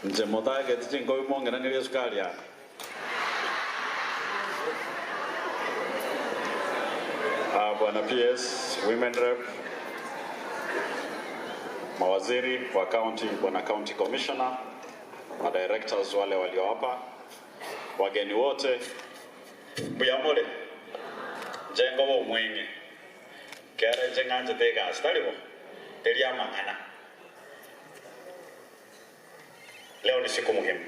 Nje motage tichingo bimongera nirio sukari ya. Bwana PS, Women Rep, mawaziri wa county, bwana county commissioner, madirectors wale walio hapa, wageni wote, mbuyamole njengo bo mwingi kere njenganje tega stalibo telia mangana. Leo ni siku muhimu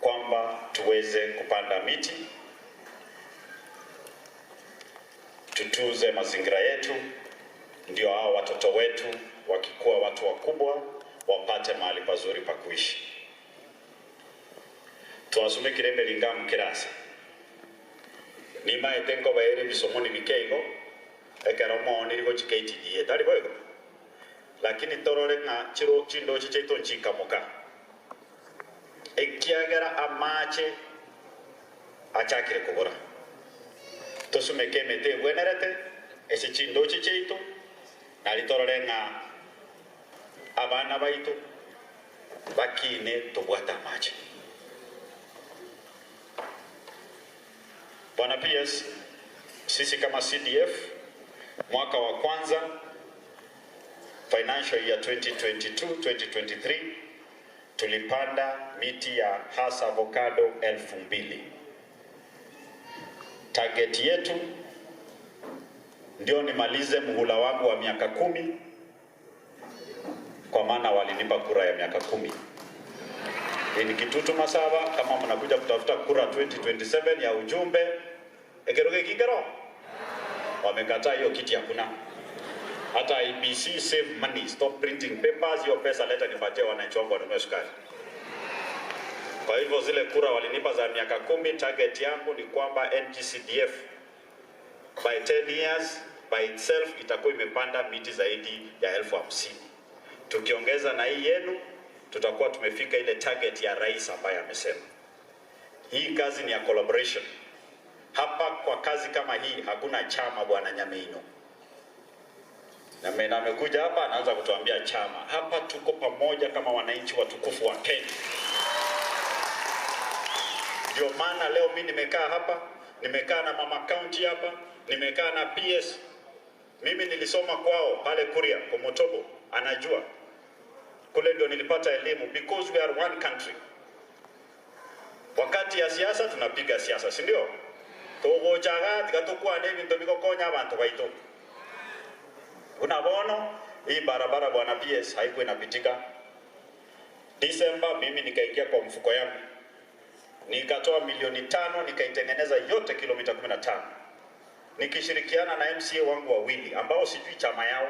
kwamba tuweze kupanda miti, tutuze mazingira yetu, ndio hao watoto wetu wakikuwa watu wakubwa wapate mahali pazuri pa kuishi. Twasumikire melinga mukirasa nima etenko baere bisomoni bikeigo ekero mooni rigo chikeitidie tari boigo, lakini torore ng'a chiro chindo chicheito nchikamoka ekiagera amache achakire kogora tosumeke emete ebwenerete ase chindo chicheito nari torore ng'a abana baito bakine tobwata amache. Bwana PS, sisi kama CDF mwaka wa kwanza financial year 2022-2023 tulipanda miti ya hasa avocado 2000. Target yetu ndio nimalize muhula wangu wa miaka 10, kwa maana walinipa kura ya miaka 10. Ni Kitutu Masaba, kama mnakuja kutafuta kura 2027 ya ujumbe ekeroge kikero wamekataa hiyo kiti, hakuna. Hata IBC save money, stop printing papers, hiyo pesa leta nipatie wananchi wangu wanunue sukari. Kwa hivyo zile kura walinipa za miaka 10, target yangu ni kwamba NGCDF by 10 years by itself itakuwa imepanda miti zaidi ya 50,000. Tukiongeza na hii yenu tutakuwa tumefika ile target ya rais ambaye amesema. Hii kazi ni ya collaboration. Hapa kwa kazi kama hii hakuna chama, bwana Nyameino. Na amekuja hapa anaanza kutuambia chama. Hapa tuko pamoja kama wananchi watukufu wa Kenya. Ndio maana leo mimi nimekaa hapa, nimekaa na mama county hapa, nimekaa na PS. Mimi nilisoma kwao pale Kuria, kwa Motobo, anajua. Kule ndio nilipata elimu, because we are one country. Wakati ya siasa tunapiga siasa, si ndio? Togochaga tikatokuwa nebi ndo bikokonya abantu baito. Unabono hii barabara bwana PS haikuwa inapitika. December mimi nikaingia kwa mfuko yangu. Nikatoa milioni 5 nikaitengeneza yote kilomita 15. Nikishirikiana na MCA wangu wawili ambao sijui chama yao.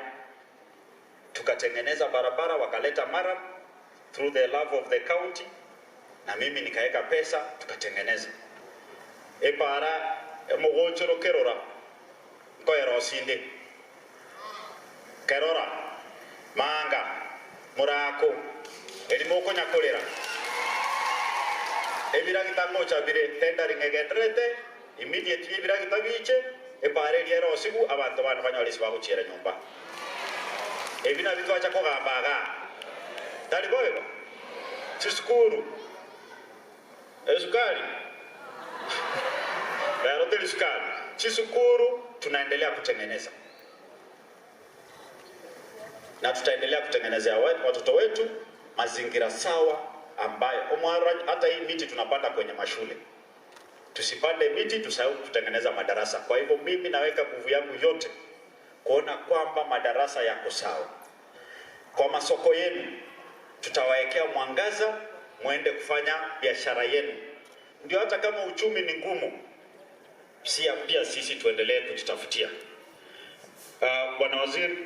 Tukatengeneza barabara, wakaleta mara through the love of the county, na mimi nikaweka pesa tukatengeneza. Epara mugochoro kerora koero osinde kerora manga murako erimoko nyakorera ebiragita ngocha bire tendering egenderete immediately ebiragita biche epara eriero osigu abantu bano banyolisi baguchiera nyumba. Ebina vitu acha kogambaga tali boyo chisukuru esukari baroteli sukari chisukuru. Tunaendelea kutengeneza na tutaendelea kutengenezea watoto wetu mazingira sawa ambayo hata hii miti tunapanda kwenye mashule. Tusipande miti tusahau kutengeneza madarasa. Kwa hivyo mimi naweka nguvu yangu yote kuona kwamba madarasa yako sawa. Kwa masoko yenu tutawaekea mwangaza muende kufanya biashara yenu. Ndio hata kama uchumi ni ngumu, pia sisi tuendelee kujitafutia. Bwana Waziri,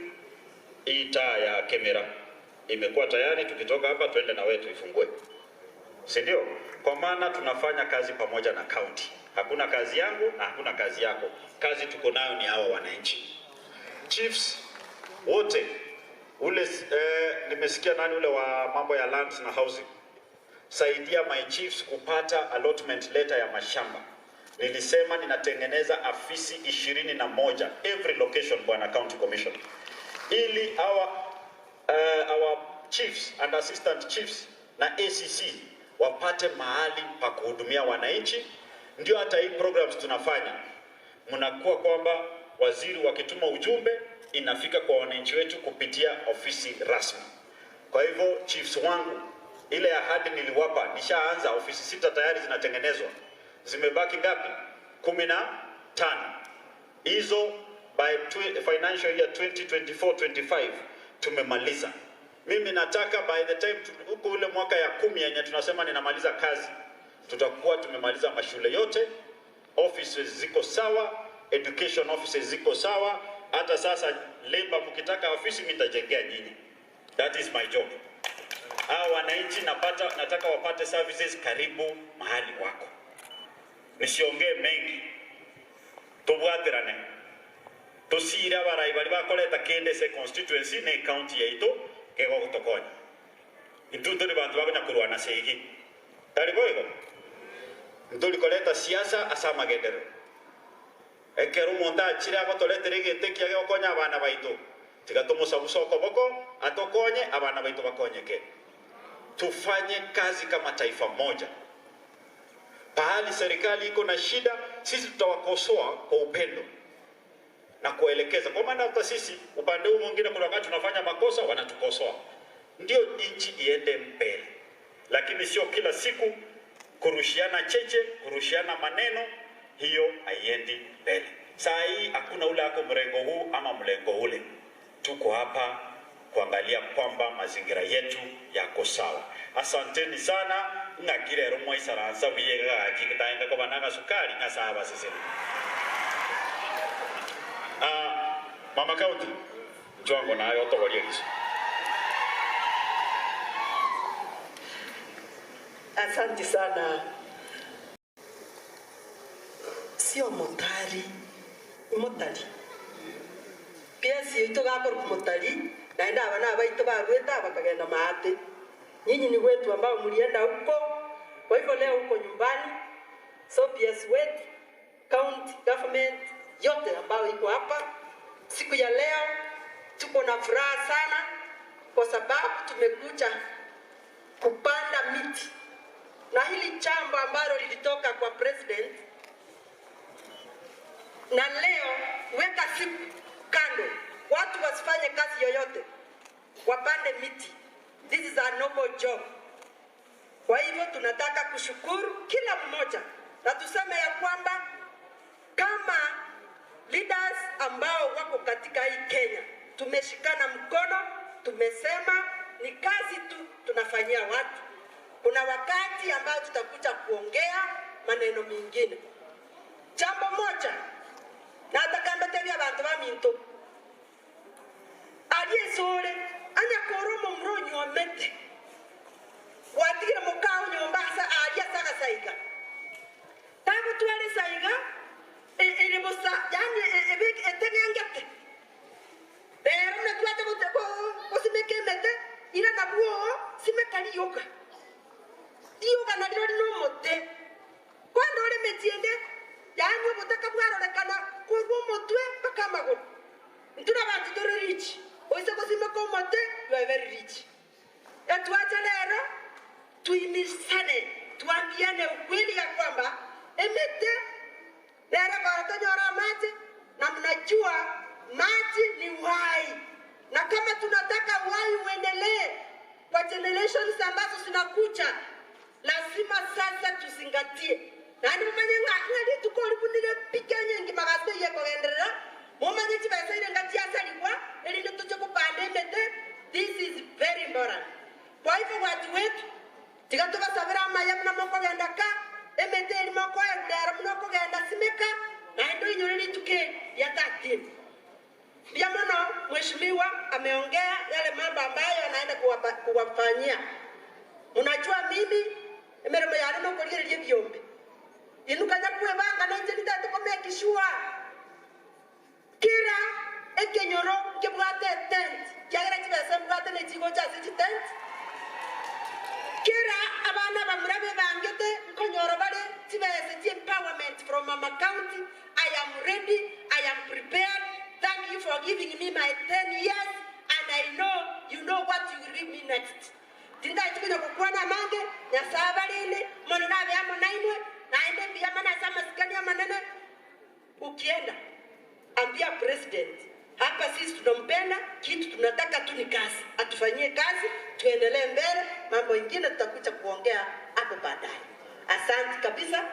hii taa ya kamera imekuwa tayari, tukitoka hapa tuende na wewe tuifungue. Si ndio? Kwa maana tunafanya kazi pamoja na county. Hakuna kazi yangu na hakuna kazi yako. Kazi tuko nayo ni hawa wananchi. Chiefs wote ule, nimesikia nani ule wa mambo ya lands na housing. Saidia my chiefs kupata allotment letter ya mashamba. Nilisema ninatengeneza afisi 21 every location, bwana county commissioner, ili our chiefs and assistant chiefs na ACC wapate mahali pa kuhudumia wananchi. Ndio hata hii programs tunafanya, mnakuwa kwamba waziri wakituma ujumbe inafika kwa wananchi wetu kupitia ofisi rasmi. Kwa hivyo chiefs wangu, ile ahadi niliwapa, nishaanza ofisi 6 tayari zinatengenezwa, zimebaki ngapi? 15. Hizo by financial year 2024-25 tumemaliza. Mimi nataka by the time huko ule mwaka ya 10 yenye tunasema ninamaliza kazi, tutakuwa tumemaliza mashule yote, offices ziko sawa, education offices ziko sawa. Hata sasa labor mkitaka ofisi nitajengea nyinyi. That is my job. Hao wananchi nataka wapate services karibu mahali wako. Nisiongee mengi. Tubwatirane. Tusire abarai bari bakoreta kende se constituency ne county yaitu kego gutokonya. Intu turi bantu bagonya kurwana segi. Tari boigo. Nturi koreta siasa asa magendero. Ekero omonto achire agotoretere egete kiage gokonya abana baitu. Tiga tumusabusa okoboko atokonye abana baitu bakonyeke. Tufanye kazi kama taifa moja. Pahali serikali iko na shida, sisi tutawakosoa kwa upendo na kuelekeza. Kwa maana hata sisi upande huu mwingine kuna wakati tunafanya makosa, wanatukosoa. Ndio nchi iende mbele. Lakini sio kila siku kurushiana cheche, kurushiana maneno, hiyo haiendi mbele. Saa hii hakuna ule ako mrengo huu ama mlengo ule. Tuko hapa kuangalia kwamba mazingira yetu yako sawa. Asanteni sana. Ngakire romo isaransa biyega akikitaenda kwa bananga sukari na sawa sisi. Mama County, njwango nayo togoria giso. Asante sana. Sio motari, motari. Pia si ito gakor motari, naenda abana baito barweta bakagenda maate. Nyinyi ni wetu ambao mlienda huko. Kwa hivyo leo huko nyumbani. So PS wetu, county government yote ambao iko hapa siku ya leo tuko na furaha sana kwa sababu tumekuja kupanda miti. Na hili jambo ambalo lilitoka kwa president, na leo weka siku kando, watu wasifanye kazi yoyote, wapande miti. This is a noble job. Kwa hivyo tunataka kushukuru kila mmoja na tuseme ya kwamba kama leaders ambao wako katika hii Kenya tumeshikana mkono, tumesema ni kazi tu tunafanyia watu. Kuna wakati ambao tutakuja kuongea maneno mengine. Jambo moja nataka mbetebia bantu ba minto aliesore anya koromo mronyo amete watigire mukao nyomba asa alia saka saiga tangu twele saiga ere bosa yani ebek etengengete pero na twate ko simeke mete ira na buo simekali yoka yoka na liro no mote kwando ore metiende yani obotaka bwarorekana kurwo motwe paka maguru ntura bantu tore rich oise kosimeka omote you are very rich. Etuache lero tuimisane, tuambiane ukweli ya kwamba emete lero baratonyora maji, na mnajua maji ni uhai, na kama tunataka uhai uendelee kwa generations ambazo zinakuja, lazima sasa tuzingatie. Na ni mumanye ng'ali tukori bunire pika nyingi magase yekogenderera mumanye chibesa ile ngati asalikwa ili nituche kupanda emete. This is very important. Kwa hivyo watu wetu tikatubasabira amaya muna mokogenda ka emete eri mokoendera muno kogenda simeka na ndo inyore lituke ya 13. Pia mono mheshimiwa ameongea yale mambo ambayo anaenda kuwafanyia. Unajua mimi emeremo yale nokolie byombi inukanya kuebanga nenje nitatukomekishwa kira ekenyoro kebwate tent kiagera chibesa mbwate nechigo chase chitent kira abana bamurabe bangete nkonyoro bale chibesa chi empowerment from Mama County. I am ready, I am prepared. Thank you for giving me my 10 years and I know you know what you will give me next. Tindaitikunya kukwana mange nyasabalinde mono nabe amo nainwe naende mbia mana sama sikani manene. Ukienda ambia president hapa sisi tunampenda, kitu tunataka tu ni kazi, atufanyie kazi, tuendelee mbele. Mambo ingine tutakuja kuongea hapo baadaye. Asante kabisa.